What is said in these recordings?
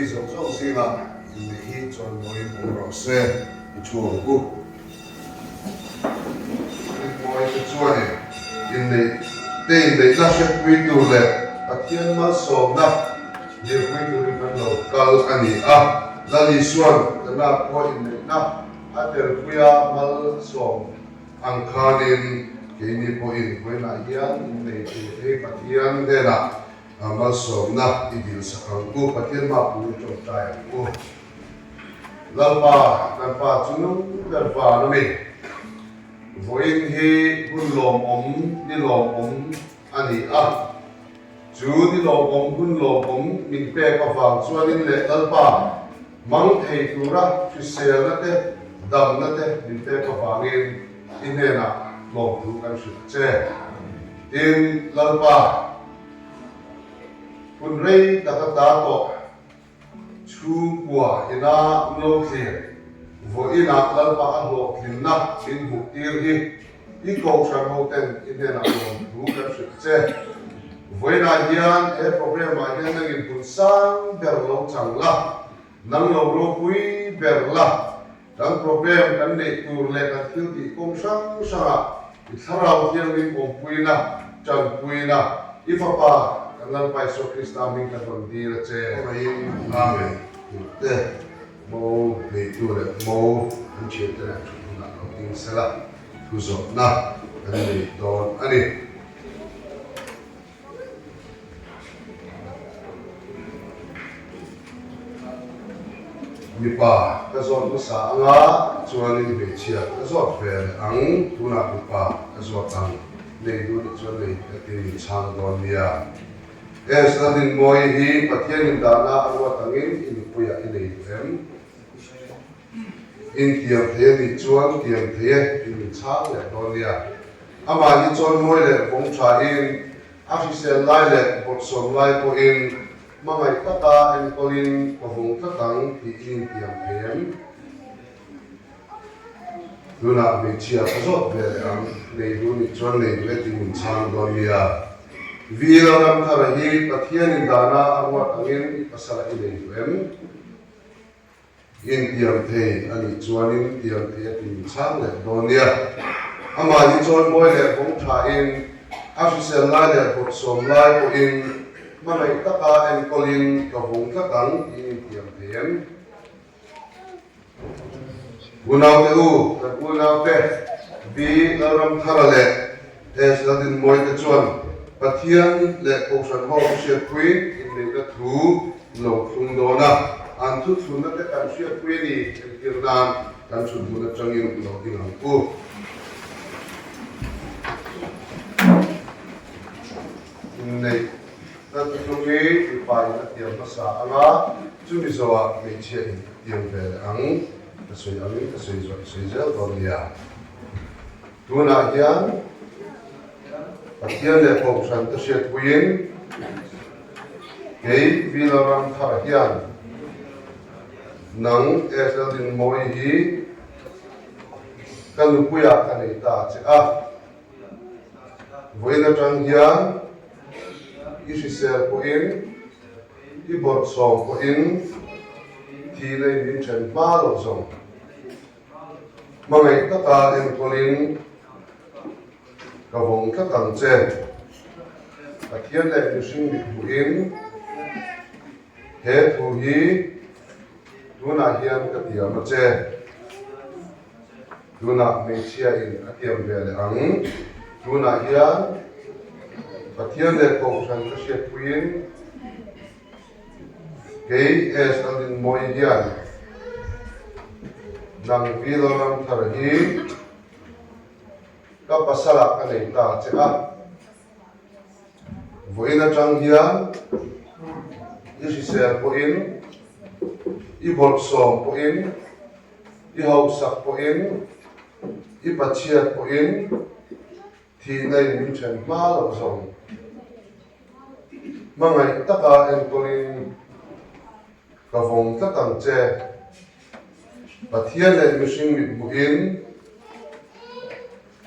Mi zawng zawng zingah inneih hi chawimawiin awm rawh se i thu ang u. Rinmawite chuanin inneih te inneihna hriatpui tur leh Pathian malsawmna dirpui turin kan lo kal a ni a. Lal Isuan Kana khua inneihna a telpuia malsawm ang khanin keini pawhin vawiinah hian innei tur hi Pathian hnenah Malsawmna i dil sak ang u, Pathian hmapui i tawngtai ang u. Lalpa, kan Pa chu nung ber van a mi. Vawiin hi hun lawmawm, ni lawmawm a ni a. Chu ni lawmawm, hun lawmawm min pek avang chuanin leh Lalpa hmang thei tura hriselna te, damna te min pek avangin i hnenah lawmthu kan hrilh a che. Tin, Lalpa, hun rei tak ata tawh chhungkua ina lo thlir vawiinah Lalpa a hlawhtlinna min hmuh tir hi i kohhran hoten i hnenah lawmthu kan hrilh a che. Vawiinah hian he programme ah hian nangin hmun sang ber lo chang la, nang lo ropui ber la. Kan programme kan neih tur leh kan thil tih kawng hrang hrangah i Thlarau Thianghlim awmpuina, tanpuina, i Fapa kan Lalpa Isua Krista hming kan rawn dil a che. Khawngaihin Amen tih te mo neitu leh mo an thiante leh thut hunah lo ding sela thu zawhna kan nei dawn a ni. Mipa ka zawt hmasa anga chuanin hmeichhia ka zawt ve leh ang, tunah mipa ka zawt ang, nei duh nih chuan nei takin min chhang dawn nia. S Lalrinmawii hi Pathianin dahna a ruat angin i nupuiah i nei duh em? Intiam thei a nih chuan tiam thei e tih min chhang leh dawn nia. Amah hi chawimawi leh vawng thain a hrisel lai leh bawrhsawm lai pawhin hmangaih taka enkawlin ka vawng tlat ang tih i intiam thei em? Tunah hmeichhia ka zawt ve leh ang, nei duh nih chuan nei duh e tih min chhang dawn nia. Vila Ramthara hi Pathianin dahna a ruat angin i pasal a i nei duh em? Intiam thei a nih chuanin tiam thei a ti min chhang leh dawn nia. Amah hi chawimawi leh vawng thain, a hrisel lai leh bawrhsawm lai pawhin hmangaih taka enkawlin ka vawng tlat ang tiin intiam thei em? Unaute u, kan unaute V. Lalramthara leh S. Laldinmawite chuan Pathian leh Kohhran ho hriatpuiin inneihna thu lo thlung dawn a, an thuthlunna te kan hriatpui a ni entir nan kan thut hmun atangin lo ding ang u. Inneih na thuthlung hi mipa in a tiam hmasa ang a, chumi zawhah hmeichhia in a tiam ve leh ang, ka sawi angin ka sawi zawh i sawi zel dawn nia. Tunah hian Pathian leh Kohhran te hriatpuiin kei Vila Ramthar hian nang Ethel Dinmawii hi ka nupuiah ka nei ta che a. Vawiin atang hian i hrisel pawhin i bawrhsawm pawhin thi lei min then hma loh zawng. Hmangaih taka enkawlin ka vawng tlat ang che. Pathian leh mihring mithmuhin he thu hi tunah hian ka tiam a che. Tunah hmeichhia in a tiam ve leh ang. Tunah hian Pathian leh Kohhran ka hriatpuiin Kei S Lalrinmawii hian nang Vi Lalramthar hi ka pasalah ka nei ta che a, vawiin atang hian i hrisel pawhin, i bawlhsawm pawhin, i hausak pawhin, i pachhiat pawhin thihna in min then hma loh zawng. Hmangaih taka enkawlin ka vawng tlat ang che. Pathian leh mihring mithmuhin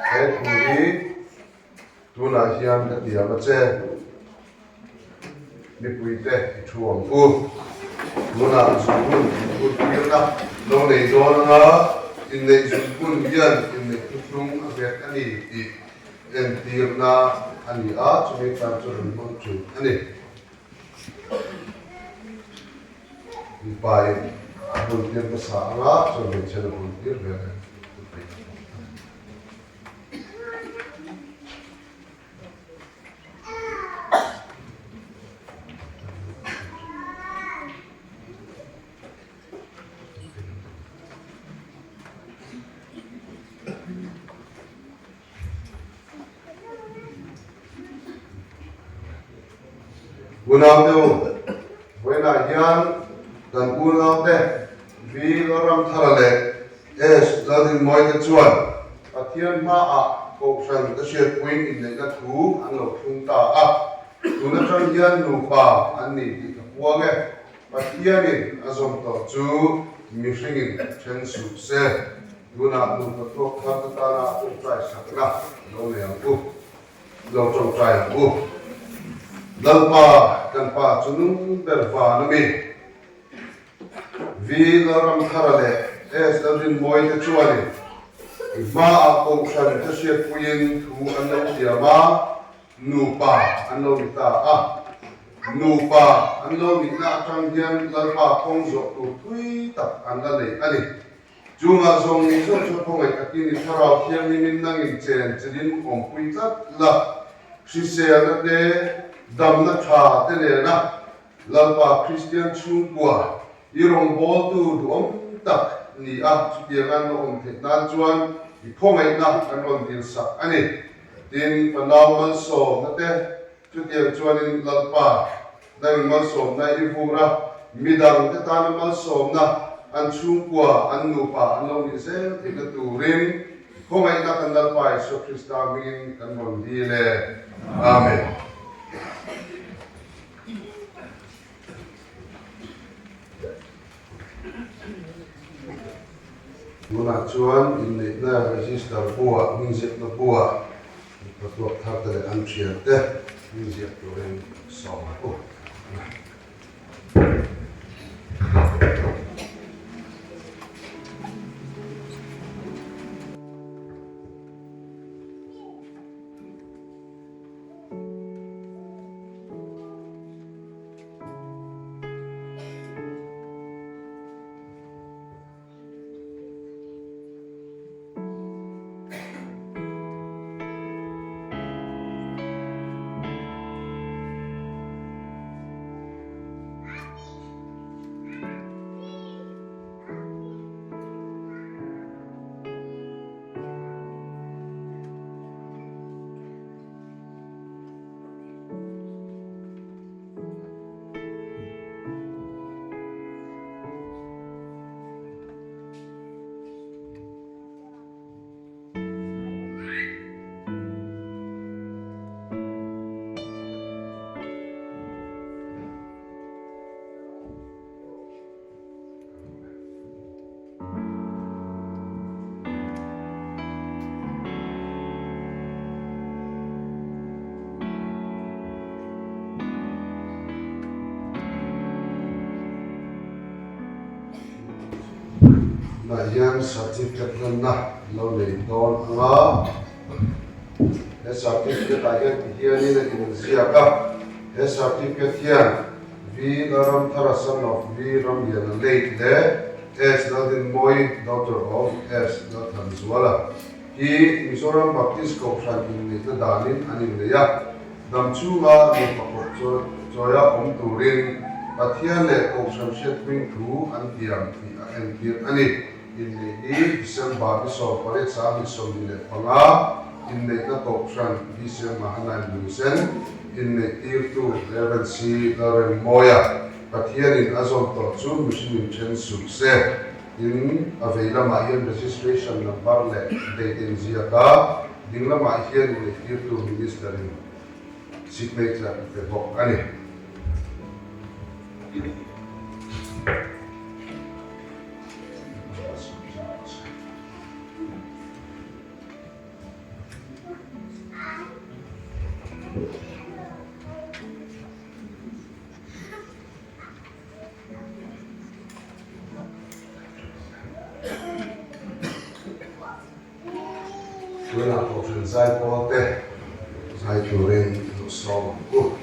he thu hi tunah hian ka tiam a che. Mipuite i thu ang u. Tunah zungbun inhuntirna lo nei dawn anga inneih zungbun hian inneih thuthlung a nghet a ni tih entirna a ni a, chumi tan chuan an hmang thin a ni. Mipa in a huntir hmasa anga chuan hmeichhian a huntir ve a ni. Unaute u, vawiinah hian kan unaute V. Lalramthara leh S. Laldinmawite chuan Pathian hmaah Kohhran te hriatpuiin inneihna thu an lo thlung ta a. Tun atang hian nupa an ni tih ka puang e. Pathianin a zawm tawh chu mihringin then suh se. Tunah nupa tuak thar te tana tawngtai sakna lo nei ang u. Lo tawngtai ang u. Lalpa kan Pa chu nung ber van a mi. V. Lalramthara leh S. Lalrinmawii te chuanin i hmaah Kohhran te hriatpuiin thu an lo tiam a, nupa an lo ni ta a. Nupa an lo nihna atang hian Lalpa kawng zawh tur thui tak an la nei a ni. Chungah zawng zawng chu khawngaih takin i Thlarau Thianghlimin nangin chen chelin awmpui tlat la, hriselna te, damna tha te nena Lalpa Kristian chhungkua i rawngbawltu duhawm tak ni a, chutianga an lo awm theih nan chuan i khawngaihna kan rawn dilsak a ni. Tin, fanau malsawmna te Chutiang chuanin Lalpa, nangin malsawmna i vur a, midang te tana malsawmna, an chhungkua, an nupa an lo nih zel theihna turin khawngaihna kan Lalpa Isua Krista hmingin kan rawn dil e. Amen. Tunah chuan inneihna register buah, hmingziakna buah mipa tuak thar te leh an thian te hmingziak turin sawm ang u. Tunah hian certificate hlanna lo nei dawn ang a, he certificate ah hian ti hianin a inziak a, he certificate hian V Lalramthara son of V Ramliana late leh S Laldinmawii daughter of S Lalthanzuala hi Mizoram Baptist Kohhran inneihna danin an innei a, dam chhunga nupa kawp chawia awm turin Pathian leh Kohhran hriatpuiin thu an tiam tih a entir a ni. Inneih hi December ni 18 25 inneihna Kohhran BCM Mahanaim Lungsen inneih tirtu Rev. C. Lalremmawia Pathianin a zawm tawh chu mihringin then suh se. Tin, a vei lamah hian registration number leh date inziak a, ding lamah hian inneih tirtu Minister-in signature a pe bawk a ni. Tunah Kohhran Zaipawl te zai turin lo sawm ang u.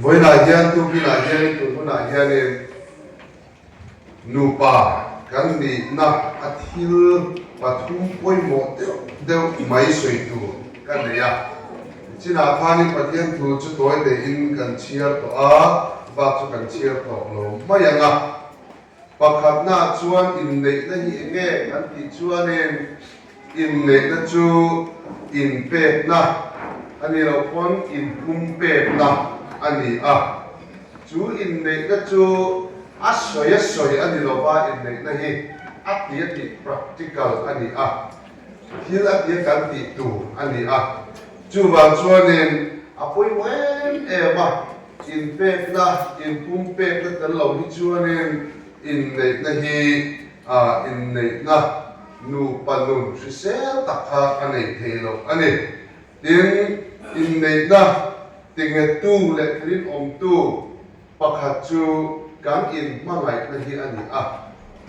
Vawiinah hian tukinah hianin tun hunah hianin nupa kan nihna a thil pathum pawimawh deuh deuh mai sawi tur ka nei a. Chinah khanin Pathian thu chu tawi tein kan chhiar tawh a, bak chu kan chhiar tawh lo mai ang a. Pakhatnaah chuan inneihna hi enge kan tih chuanin inneihna chu inpekna a nih loh pawn inpumpekna a ni a. Chu inneihna chu a sawi a sawi a ni lova, inneihna hi a ti a tih practical a ni a, thil a ti a kan tih tur a ni a. Chuvang chuanin a pawimawh em em a, inpekna, inpumpekna tel lo hi chuanin inneihna hi inneihna nupa nun hrisel tak kha a nei thei lo a ni. Tin, inneihna tinghettu leh rinawmtu Pakhat chu kan inhmangaihna hi a ni a.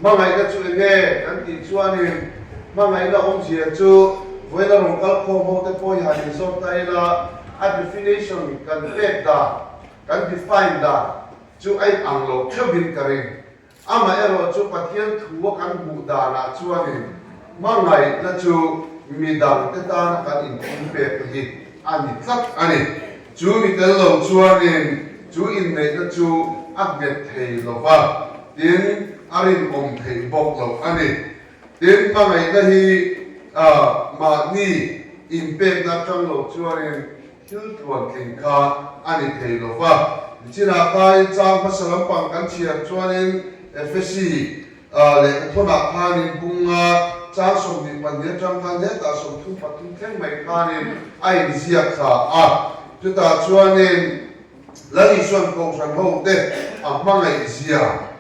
Hmangaihna chu eng nge kan tih chuanin hmangaihna awmzia chu vawiina rawn kal khawm ho te pawh hi han inzawt ta ila, a definition kan pek dan, kan define dan chu a inang lo theuhin ka ring. Amaherawh chu Pathian thu a kan hmuh danah chuanin hmangaihna chu midangte tana kan inpumpekna hi a ni tlat a ni. Chu mi tel lo chuanin chu inneihna chu a nghet thei lo va, tin a rinawm theih bawk lo a ni. Tin hmangaihna hi mahni inpekna atang lo chuanin Thil tluantling kha a ni thei lo va. Nichinah khain chang hmasa lampang kan chhiar chuanin Efesi lehkhathawnah khanin bunga chang 22 atang khan hetah 33 thleng mai khanin a inziak thla a. Chutah chuanin Lal Isuan Kohhran hote a hmangaihzia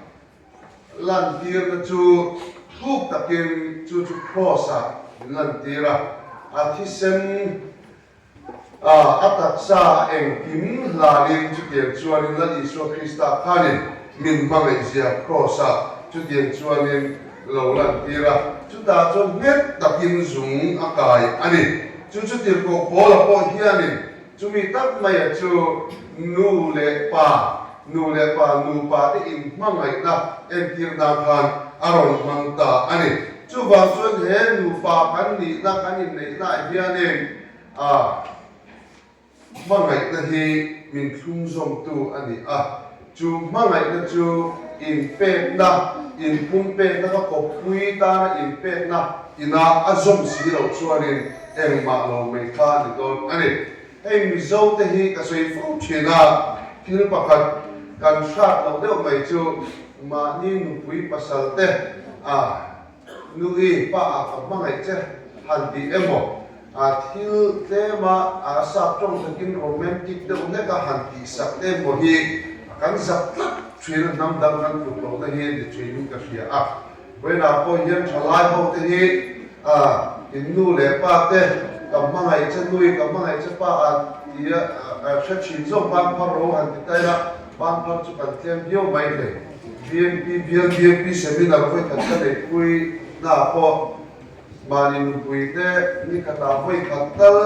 lantirna chu thuk takin chu chu Kraws-ah min lantir a, a thisen A, a taksa engkim hlanin chutiang chuanin Lal Isua Krista khanin min hmangaihzia Kraws-ah chutiang chuanin lo lantir a, chutah chuan nghet takin zung a kai a ni. Chu chu tirhkoh Paula pawh hianin chumi tak maia chu nu leh pa, nu leh pa nupa te inhmangaihna entir nan khan a rawn hmang ta a ni. Chuvang chuan he nupa kan nihna kan inneihnaah hianin a hmangaihna hi min thlungzawmtu a ni a. Chu hmangaihna chu inpekna, inpumpekna ka kawppui tana inpekna ina a zawm si loh chuanin engmah lo mai kha a ni dawn a ni. Hei Mizo te hi ka sawi fo thin a, thil pakhat kan hrat loh deuh mai chu mahni nupui pasal te a nui pa ah ka hmangaih che han tih emaw a thil tlema a sap tawng takin romantic deuh hlek a han tih sak te emaw hi kan zak tlat thin a, hnam dang kan tluk lohna hi ni thin in ka hria a. Vawiinah pawh hian thalai ho te hi in nu leh pa te ka hmangaih che nui ka hmangaih che pa a ti a hre thin zawk ban phar ro han ti ta ila ban phar chu kan tlem viau mai thei. BMP bial BMP seminar vawi khat ka neihpui naah pawh mahni nupui te ni khatah vawi khat tal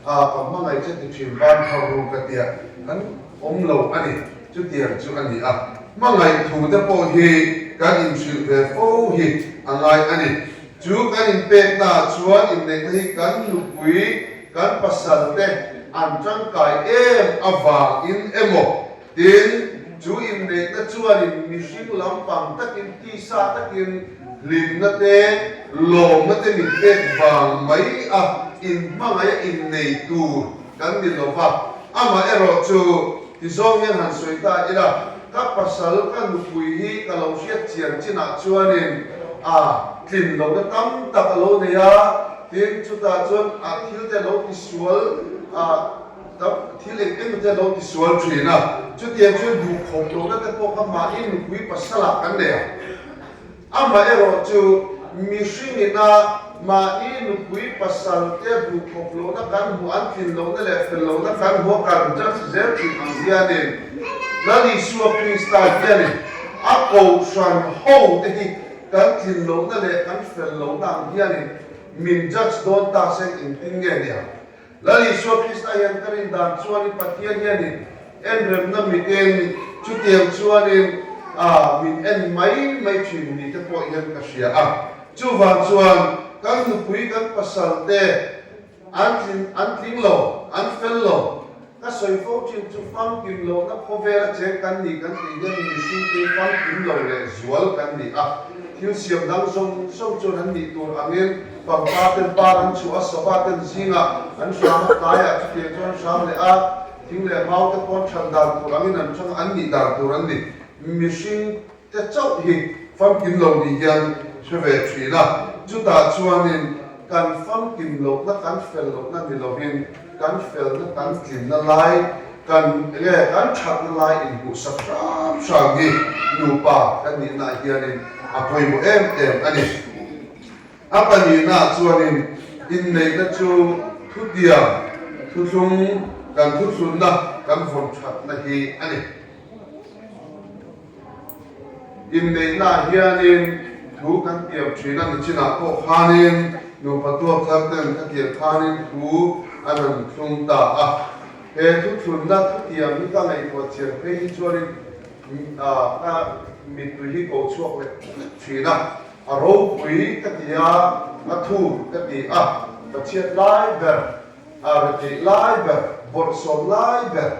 A, ka hmangaih che ti thin ban phar ru ka tia kan awm lo a ni, chutiang chu a ni a. Hmangaih thu te pawh hi kan inhrilh ve fo hi a ngai a ni. Chu kan inpekna ah chuan inneihna hi kan nupui, kan pasal te an tangkai em avangin emaw Tin, chu inneihna chuanin mihring lampang takin tisa takin hlimna te, lawmna te min pek vang mai a inhmangaih a innei tur kan ni lo va. Amaherawh chu tizawng hian han sawi ta ila, ka pasal ka nupui hi ka lo hriat chian chinah chuanin a tlin lohna tam tak a lo nei a, tin chutah chuan a thil te lo tisual a, Thil eng eng te lo tisual thin a, chutiang chuan duh khawp lohna te pawh kha mahni nupui pasalah kan nei a. Amaherawh chu mihring ina mahni nupui pasal te duh khawp lohna kan hmuh, an tlin lohna leh fel lohna kan hmuh a kan judge zel thin ang hianin Lal Isua Krista hianin a kohhran ho te hi kan tlin lohna leh kan fel lohna ang hianin min judge dawn ta se engtin nge ni ang? Lal Isua Krista hian ka rin dan chuanin Pathian hianin enremna miten chutiang chuanin a min en mai mai thin ni te pawh hian ka hria a. Chuvang chuan kan nupui kan pasal te an tlin an tling lo, an fel lo. Ka sawi fo thin chu famkim lohna khawvela cheng kan ni kan tih hian mihringte famkim lo leh zual kan ni a. Thil siam dang zawng zawng chuan an nih tur angin pangpar ten par an chhuah a, sava ten zingah an hram a, tlaiah chutiang chuan an hram leh a, thing leh mau te pawh an than dan tur angin an thang a, an nih dan tur an ni. Mihring te chauh hi famkim lo ni hian hre ve thin a, chutah chuanin kan famkim lohna kan fel lohna ni lovin kan felna kan tlinna lai kan enge kan thatna lai inhmuhsak hram hram hi nupa kan nihnaah hianin a pawimawh em em a ni. A pahnihnaah chuanin inneihna chu thutiang thuthlung kan thuthlunna kan vawn thatna hi a ni. Inneihnaah hianin thu kan tiam thin a, nichinah pawh khanin nupa tuak thar ten ka tiam khanin thu an rawn thlung ta a. He thuthlunna thutiam hi ka ngaihtuah chian phei hi chuanin ka mittui hi ko chhuak leh thin a, a ropui ka ti a, a thuk ka ti a, Pathian lai ber, a retheih lai ber, bawrhsawm lai ber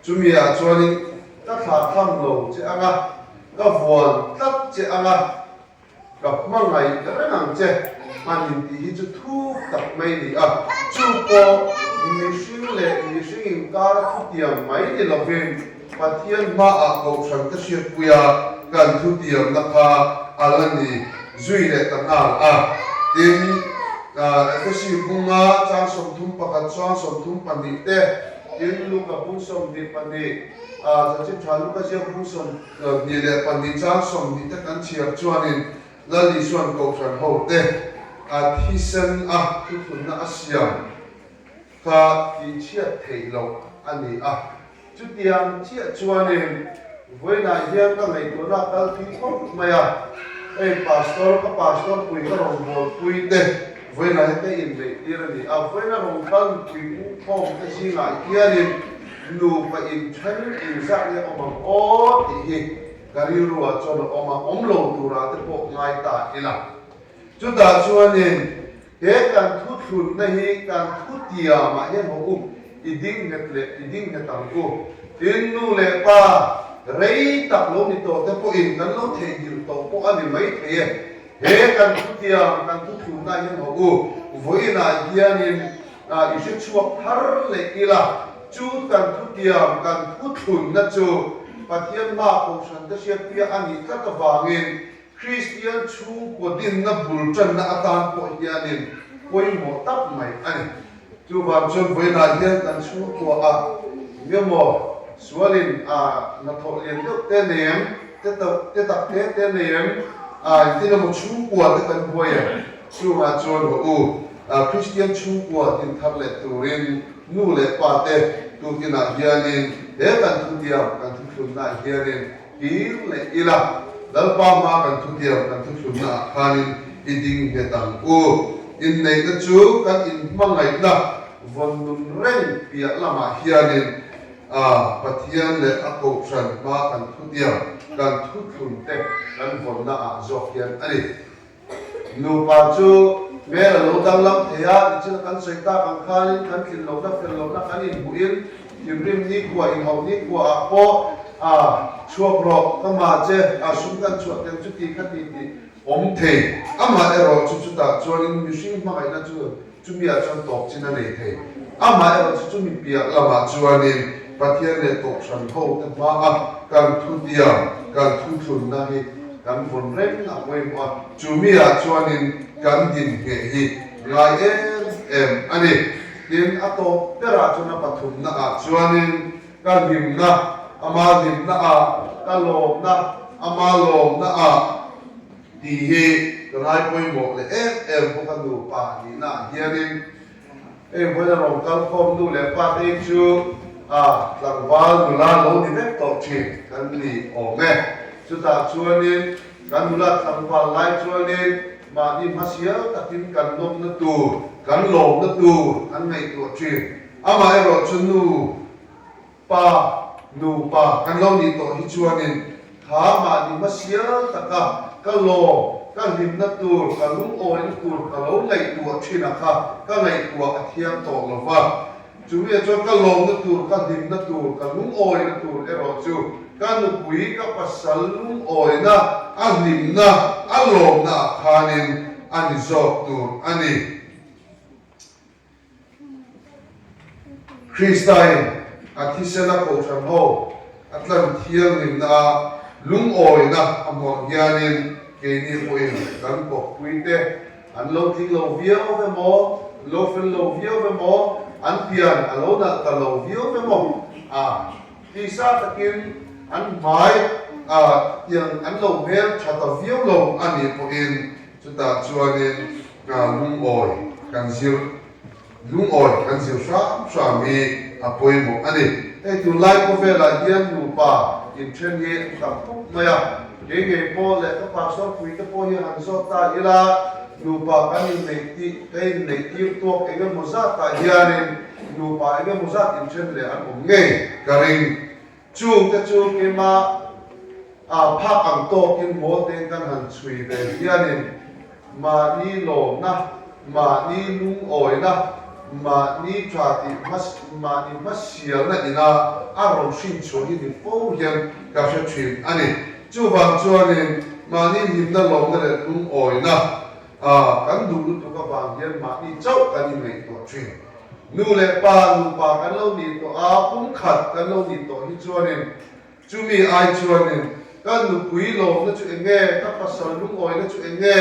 Chumi ah chuanin ka thlah tham lo che ang a, ka vuan tlat che ang a, ka hmangaih reng ang che, han intih hi chu thuk tak mai ni a. Chu pawh mihring leh mihring inkara thutiam mai ni lovin Pathian hmaah Kohhran te hriatpuia kan thutiamna kha a la ni zui leh ta nghal a. Tin, Efesi bunga chang 31 chuan 32 te, Tin, Luka bung 22, Chanchin Tha Luka ziak bung 22 chang 20 te kan chhiar chuanin Lal Isua'n Kohhran hote a thisen a thuthlunna a siam kha tihchhiat theih loh a ni a. Chutiang chiah chuanin vawiinah hian ka ngaihtuahna a kal thui khawp mai a, hei Pastor, ka Pastor pui ka rawngbawlpui te vawiinah hian ka inneih tir a ni a, vawiina rawn kal mipui pungkhawm te zingah hianin nupa inthen engzah nge awm ang aw tih hi ka rilruah chuan a awm a, awm lo turah te pawh ngai ta ila. Chutah chuanin He kan thuthlunna hi kan thutiamah hian haw u, i ding nghet leh i ding nghet ang u. Tin, nu leh pa rei tak lo ni tawh te pawhin kan lo theihnghilh tawh pawh a ni mai thei e. He kan thutiam, kan thuthlunna hian haw u, vawiinah hianin i hre chhuak thar leh ila, chu kan thutiam, kan thuthlunna chu Pathian hmaa Kohhran te hriatpuia a nih tlat avangin Kristian chhungkaw dinna bul tanna atan pawh hianin pawimawh tak mai a ni. Chuvang chuan vawiinah hian kan chhungkua ah engemaw sualin a hnathawh lian deuh te nei em, te te tak te te nei em, a engtin emaw chhungkua te kan buai em? Chungah chuan rawh u, Kristian chhungkua din thar leh turin nu leh pa te tukinah hianin he kan thutiam kan thuthlunnaah hianin Tir leh ila, Lalpa hma kan thutiam kan thuthlunna ah khanin i ding nghet ang u. Inneihna chu kan inhmangaihna vawn nun reng piah lamah hianin a Pathian leh a Kohhran hma kan thutiam kan thuthlun te kan vawnna ah zawk hian a ni. Nupa chu hmel a lo danglam thei a, nichina kan sawi tak ang khanin kan tlin lohna fel lohna kan inhmuhin thinrim nikhua inhauh nikhua ah pawh a chhuak rawh ka ma che a sum kan chhuah tel chu ti kha ti tih awm thei. Amah erawh chu chutah chuanin mihring hmangaihna chu chumi ah chuan tawp chin a nei thei. Amah erawh chu chumi piah lamah chuanin Pathian leh Kohhran ho te hmaa kan thutiam, kan thuthlunna hi kan vawn reng a pawimawh a, chumi ah chuanin kan din ngheh hi ngai em em a ni. Tin, a tawp berah chuan a pathumna ah chuanin ka hlimna, ama hlimna ah, ka lawmna, ama lawmna ah, Tih hi ka ngai pawimawh leh em em bawk a nupa nihna ah hianin hei vawiin a rawn kal khawm nu leh pa te hi chu a tlangval nula lo ni vek tawh thin kan ni awm e. Chutah chuanin kan nula tlangval lai chuanin mahni hmasial takin kan nawmna tur, kan lawmna tur kan ngaihtuah thin. Amaherawh chu nu Pa, nupa kan lo nih tawh hi chuanin kha mahni hmasial taka ka lawm, ka hlimna tur, ka lungawina tur ka lo ngaihtuah thin a kha ka ngaihtuah a thiam tawh lo va. Chumi ah chuan ka lawmna tur, ka hlimna tur, ka lungawina tur erawh chu ka nupui, ka pasal lungawina, a hlimna, a lawmna ah khanin a ni zawk tur a ni. Kristain a thisen a kohhran ho a tlan thianghlimna a lungawina a hmuh ang hianin keini pawhin kan kawppuite an lo tling lo viau ve maw, an lo fel lo viau ve maw, an pian a lo nalh ta lo viau ve maw a tisa takin an hmai a tiang an lo hmel tha ta viau lo a nih pawhin chutah chuanin lungawi kan zir Lungawi kan zir hram hram hi a pawimawh a ni. Hei tunlai khawvelah hian nupa inthen hi an tam khawp mai a, kei ngei pawh leh ka pastor pui te pawh hi han zawt ta ila, nupa kan inneih tih ka inneih tir tuak eng emaw zatah hianin nupa eng emaw zat inthen leh an awm ngei ka ring. Chungte chu keimah a phak ang tawkin mawl tein kan han chhui ve hianin mahni lawmna, mahni lungawina, mahni tha tih mahni hmasialna ina a rawn hrin chhuah hi ni fo hian ka hre thin a ni. Chuvang chuanin mahni hlimna, lawmna leh lungawina kan duh lutuk avang hian mahni chauh kan inngaihtuah thin. Nu leh pa nupa kan lo nih tawh a, pum khat kan lo nih tawh hi chuanin chumi ai chuanin ka nupui lawmna chu eng nge, ka pasal lungawina chu eng nge,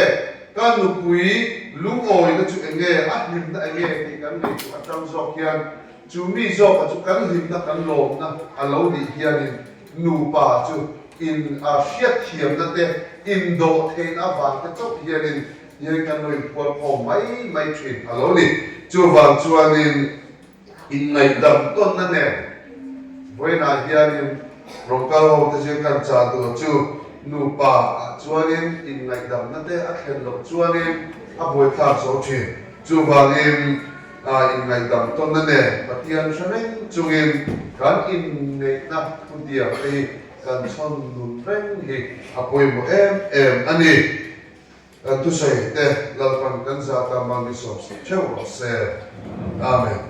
ka nupui lungawina chu eng nge, a hlimna eng nge tih kan ngaihtuah atang zawk hian chumi zawka chu kan hlimna kan lawmna a lo nih hianin nupa chu in a hriatthiamna te indawh theihna avang te chauh hianin Hian kan lo inphuar khawm mai mai thin a lo ni. Chuvang chuanin inngaihdam tawnna nen vawiinah hianin rawn kal ho te zir kan chah duh chu nupa ah chuanin inngaihdamna te a thlen loh chuanin a buaithlak zo thin. Chuvangin inngaihdam tawnna nen Pathian hre reng chungin kan inneihna thudiam te hi kan chhawn nun reng hi a pawimawh em em a ni. Kan thusawi te Lalpan kan zah ta mang i sawmsak theuh rawh se. Amen.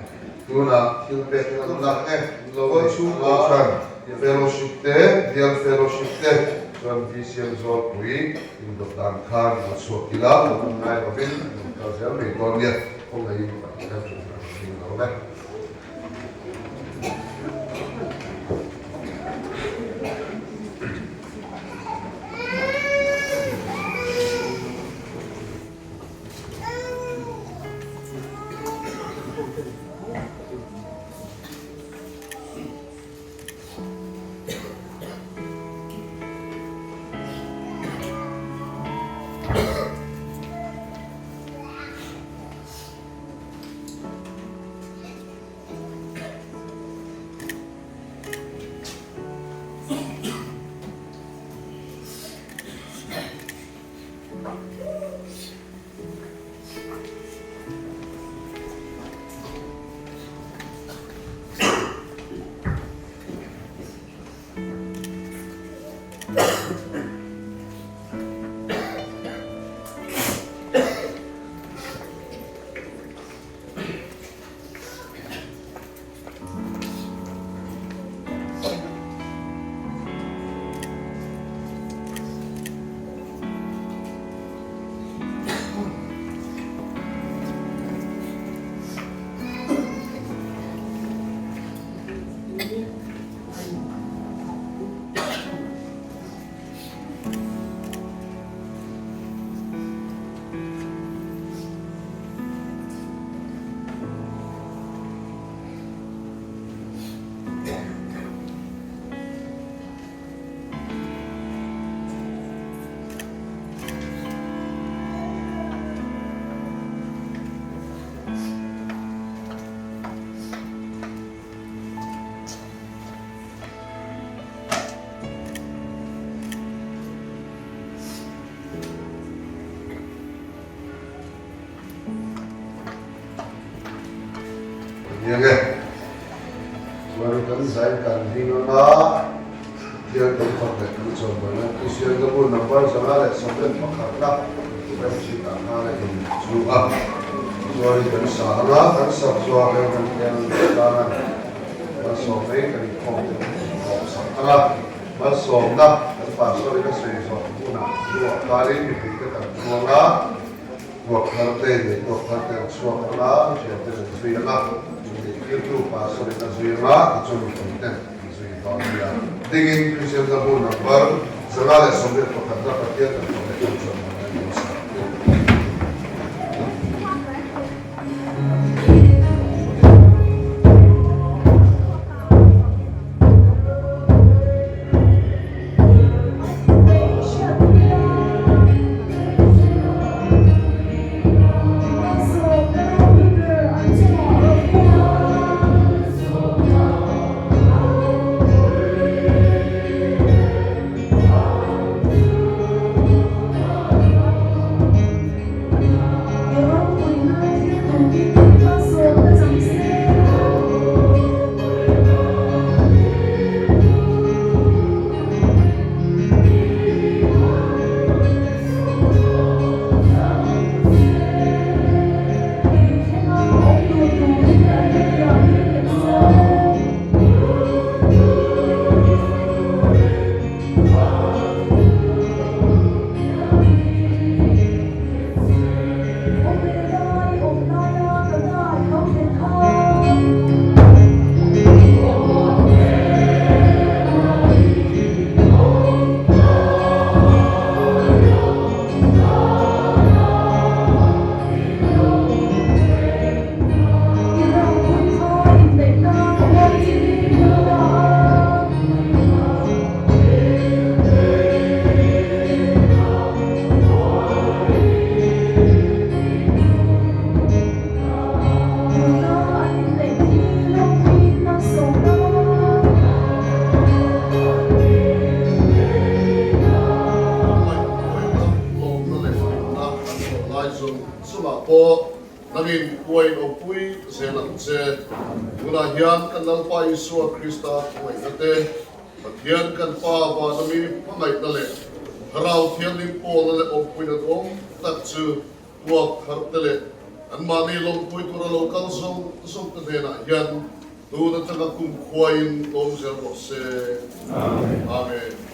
Tunah thil pek kan lak e. Kawi chhung Kohhran Fellowship te, Bial Fellowship te chuan VCM Zawlpui indawt dan khan a chhuak ila, lo ngai lovin an rawn kal zel mai dawn nia. Khawngaihin Pathian chu kan hring lo ve. Nia nge? Chuan kan zai kan ding anga Pathian kan fak leh kan chawmawina Kristian ka bu number 171 na remchhit ah khan a in chu a. Chuanin kan sa ang a, kan sak zuar reng kan hian tana malsawmna in kan inkhawm te kan inkhawm sak ang a, malsawmna kan pastor in a sawi zawh hunah hnuah khanin mipui te kan chuang a, tuak thar te leh tuak thar te an chhuak ang a, thian ten an zui ang a, inneihtirtu pastor in a zui ang a, tichuan mipui ten an zui dawn a nia. Dingin Kristian Hlabu number 121 na Pathian kan fak leh kan chuan man a ni sa. Nangin kuai lo pui zel ang che. Tunah hian kan Lalpa Isua Krista khawngaihna te, Pathian kan Pa vana mi hmangaihna leh Thlarau Thianghlim pawlna leh awmpuina duhawm tak chu tuak thar te leh anmahni lawmpui tura lo kal zawng zawng te hnenah hian tun atanga kum khuaiin awm zel rawh se. Amen.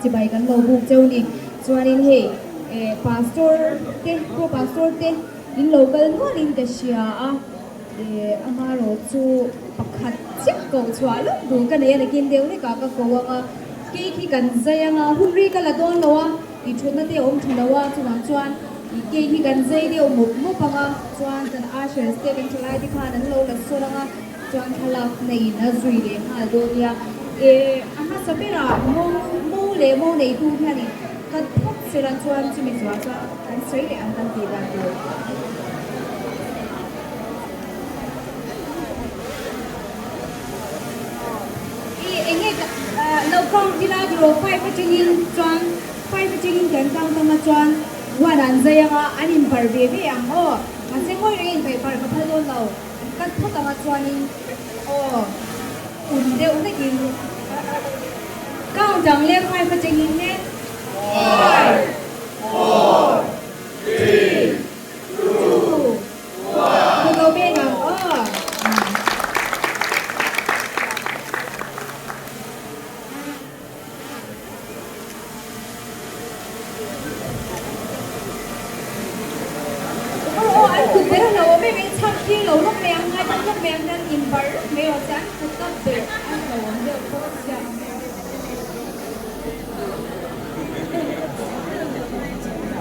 chibai kan lo buk cheu ni. Chuanin hei Pastor te Pro Pastor te in lo kal nualin ka hria a, amaherawh chu pakhat chiah koh chhuah lawk duh ka nei a, nakin deuh hlekah ka ko ang a, kei khi kan zai ang a, hun ri ka la dawn lo a, i thutna te a awm tha lo a, chuvang chuan i kei khi kan zai deuh mawp mawp ang a, chuan kan ushers te kan thalai te khan an lo la sawn ang a, chuan thlalak neiin a zui leh nghal dawn nia. A hmasa berah mo mo leh mo neitu hianin ka phawt sela chuan chumi zuah chuan kan sawi leh ang kan tih dan tur. I enge lo count ila tiraw five atangin chuan five atangin kan count anga chuan one an zai anga an inbarh ve ve ang aw mahse ngawi reng inpeih barh ka phal dawn lo. An cut phawt anga chuanin aw un deuh hlekin count ang leh five atangin le five, four, three, two, one Kut lo beng ang aw. Aw aw an kut ber a lo awm em em chhak khi lo lawk mai ang ngai dam lawk mai ang hian in bar lawk mai aw che an kut tak ber an lo awm deuh bawk a sia.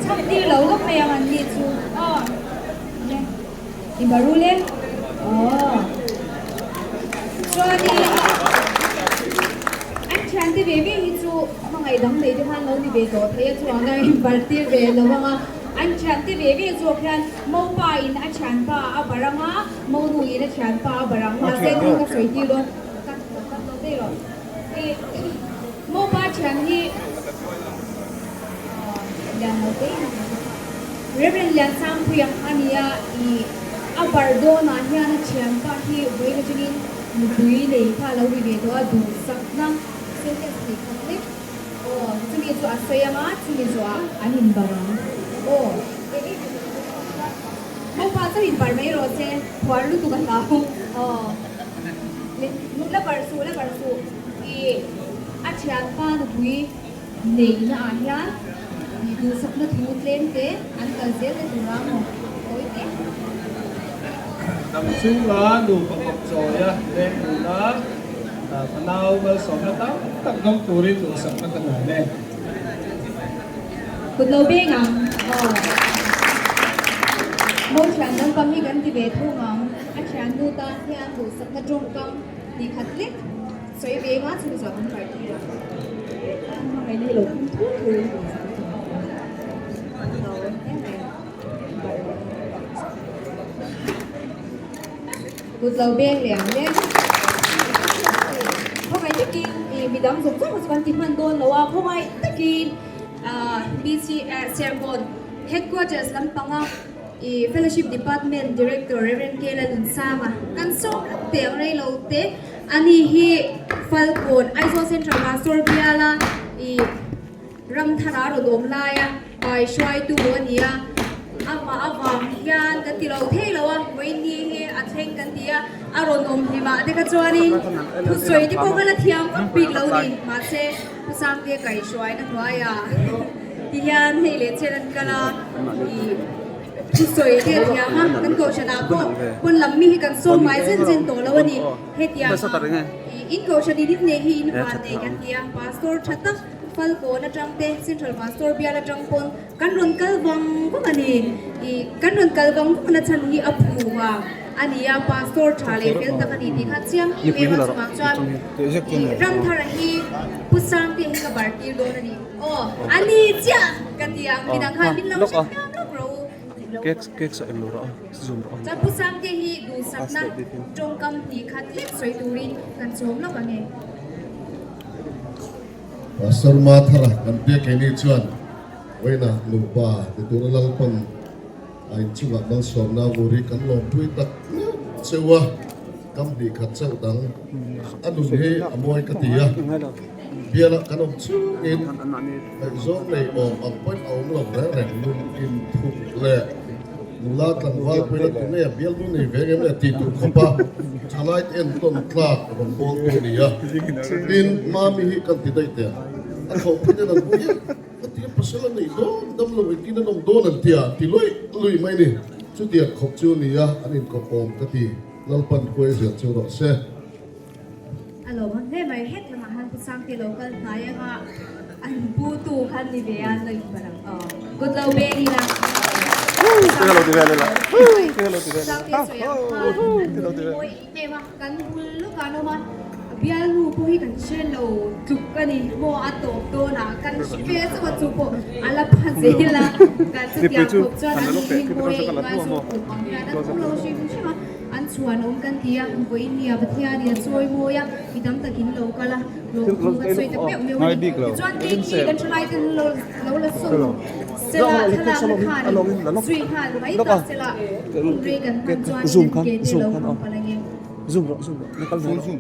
Chhak tir lo lawk mai ang an ni chu aw le in bar u le aw chuanin an thiante ve ve hi chu hmangaih dang nei te khan lo ni ve tawh thei a chuang a in bar tir ve lo ang a an thiante ve ve zawk hian mopa in a thianpa a bar ang a monu in a thianpa a bar ang mahse thil ka sawi tir dawn ka kat lo daih rawh i mopa thian hi lian lo te in Reverend Liansangpuia a ni a i a bar dawnah hian a thianpa hi vawiin atangin nupui nei kha a lo ri ve tawh a duhsakna sentence nei khat lek aw chumi chu a sawi ang a chumi zawhah an inbar ang aw mopa chu inbar mai rawh se phuar lutuk a hlau aw la bar suh la bar suh i a thianpa nupui Neihna ah hian i duhsakna thu tlem te an kal zel na tur a maw tawi te. Dam chhunga nupa kawp chawia leng nuna fanau malsawmna tam tak dawng turin duhsakna ka hlan e. Kut lo beng ang aw. Mo thian lampang hi kan ti ve thung ang. A thiannu tan hian duhsakna tawngkam tih khat lek. Sawi ve nga chu zawh an party a hmangaihna hi lo phung thur thur in tih zawh an lo Kut lo beng leh ang le. Khawngaih takin i midang zawng zawng chu kan ti hman dawn lo a, khawngaih takin BC Sermon Headquarters lampanga I Fellowship Department Director Rev. K. Lalunsanga kan sawm lawk teh ang rei lo te. Ani hi Falkawn Aizawl Central Pastor biala i Ramthara rawn awm laia pai hruaitu a ni a. Amah avang hian kan ti lo thei lo a, vawiin hi a thleng kan ti a, a rawn awm hlimah te kha chuanin thusawi te pawh kha la thiam vak bik lo ni. Mahse, Pu Sangte kaihhruaina hnuaiah ti hian hei leh chen an kal a, ih thusawi te a thiam a, kan kohhranah pawh pawn lam mi hi kan sawm ngai zen zen tawh lo a ni. Hetianga ih in kohhran in innei hi in van nei kan ti a, pastor tha tak Falkawn atang te Central Pastor bial atang pawn kan rawn kal vang vang a ni. Ih kan rawn kal vang vang na chhan hi a phu vang a ni a, pastor tha leh fel tak a ni tih kha chiang em em a chungah chuan ih Ramthara hi Pu Sangte hi ka bar tir dawn a ni. Aw a ni chiah ka ti ang midang khan min lo hre thiam lawk rawh u. Chuan Pu Sangte hi duhsakna tawngkam hnih khat lek sawi turin kan chawm lawk ang e. Pastor Mathara kan biak keini chuan vawiinah nupa ni tura Lalpan a inchungah malsawmna vur hi kan lawmpui tak meuh cheu a, kam hnih khat chauh dang a nun hi a mawi ka ti a, bialah kan awm chungin ngaihzawng nei awm ang pawhin a awm lo reng reng nun inthup leh nula tlangval pawhin a ti mai a, bial nu nei ve ngem le tih tur khawpa thalai te entawn tlak rawn bawl tu a ni a, tin Mami hi kan ti daih teh ang. A thawhpui ten an hmu hian Hetiang pasal a nei dawn dam lo engtin an awm dawn an tia an ti luih luih mai ni. Chutiang khawp chu a ni a, an inkawp awm ka ti. Lalpan huai zel chu rawh se. A lo hman hle mai, het lamah khan Pu Sangte lo kal hnai anga an pu tu khan ni ve a, an lo inpalh ang aw. Kut lo beng ila. Sangte sawi ang khan an nun hi mawi em em a, kan bul lawkah an awm a, bialnu pawh hi kan hre lo tluk a ni maw a tawp dawnah kan hre ve chauh a, chu pawh a la pha zel a, kan chutiang khawp chuan an nun hi mawi a inngaihzawn awm ang hian an awm lo hrim hrim a. An chhuan awm kan ti a, vawiin nia Pathianin a chawi mawi a, mi tam takin lo kal a, lawmthu kan sawi ta meuh meuh a ni. Tichuan cake hi kan thalai ten lo lo la sawm sela thlalakna khanin zui nghal mai ta sela hun rei kan hman chuanin kan ke te lo hmang palh ange. Cake hi lo la sawm.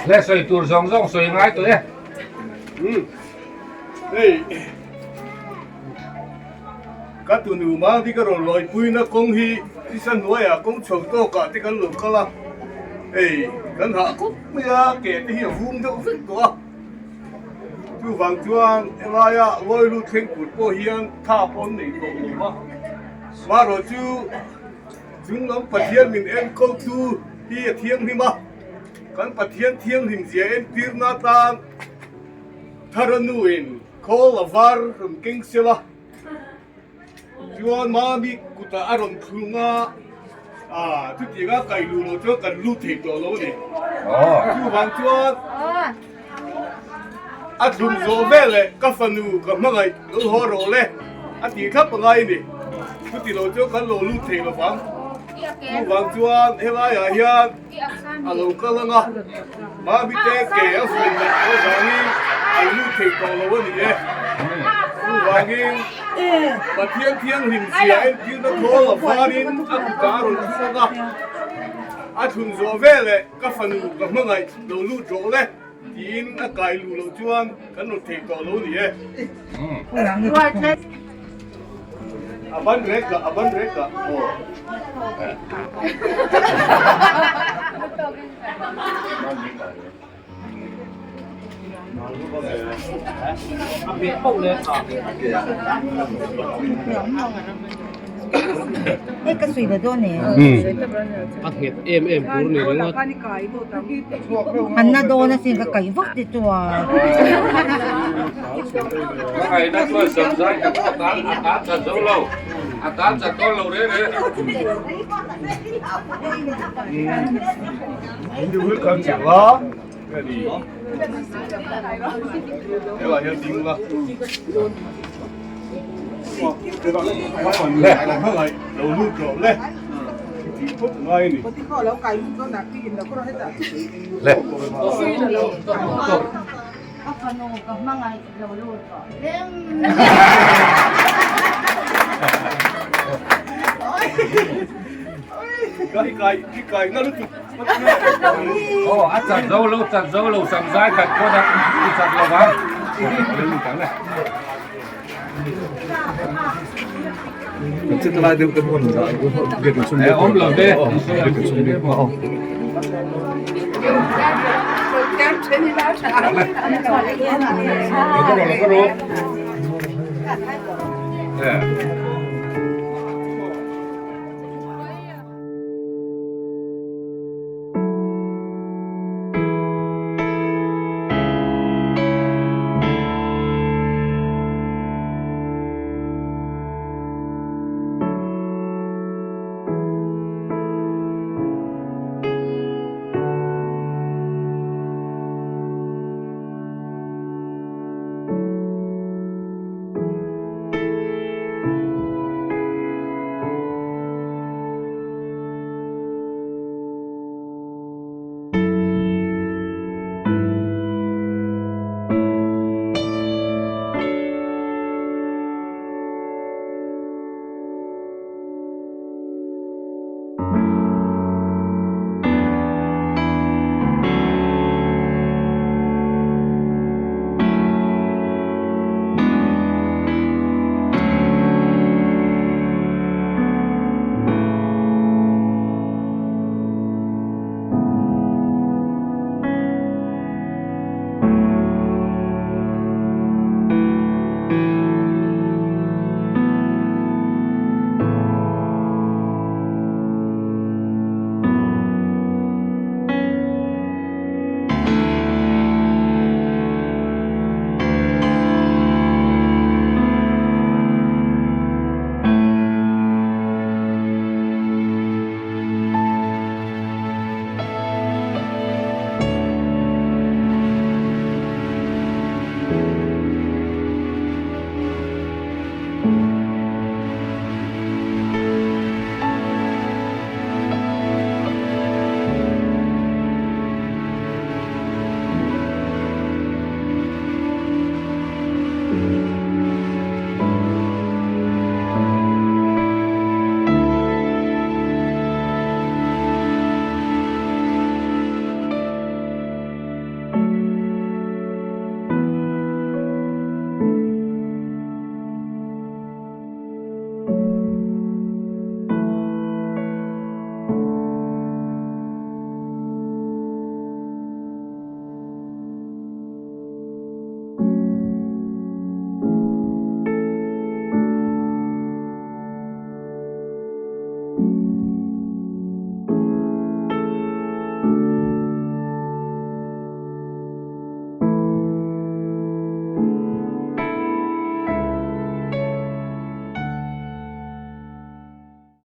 Le sawi tur zawng zawng sawi ngai tawh e. Hei ka tunu Mangdi ka rawn lawipuina kawng hi tisa hnuaiah kawng chho tawkah te kan lo kal a, hei kan hah khawp mai a, ke te hi a vum deuh vek tawh a. Chuvang chuan helaia lawi lut thleng tur pawh hian tha pawh an nei tawh lo va, marawh chu chung lam Pathian min enkawl chu hi a thianghlim a, kan Pathian thianghlim zia entirna atan Thara nuin khawl a var rawn keng sel a. Chuan Mami kutah a rawn thlung a, ah chutianga kai luh loh chuan kan lut thei tawh lo a ni. Chuvang chuan a thlum zawh vel leh ka fanu ka hmangaih lo haw rawh le a tih thlap a ngai a ni. Chuti loh chuan kan lo lut thei lo vang. Chuvang chuan helaiah hian a lo kal ang a, Mami te ke a vun leh tawh avangin an lut thei tawh lo a ni e. Chuvangin Pathian thianghlim zia entirna thawl a varin a kutah a rawn chhuak a, a thlun zawh veleh ka fanu ka hmangaih lo lut rawh le tiin a kai luh loh chuan kan rawn thei tawh lo a ni e. A ban rek a, a ban rek a, aw. A nghet em em tur ni ringawt. An na dawn asin ka kaih vak te chuan. Ka ngaihna chuan Samzai ka pawh a tan a tan chat zo lo, a tan chat dawn lo reng reng. Le. Ka fanu ka hmangaih lo lut tawh lem. Aw a chat zo lo chat zo lo sam zai khat pawh a i chat lo vang. Awm lo ve. Lo ka rawh lo ka rawh.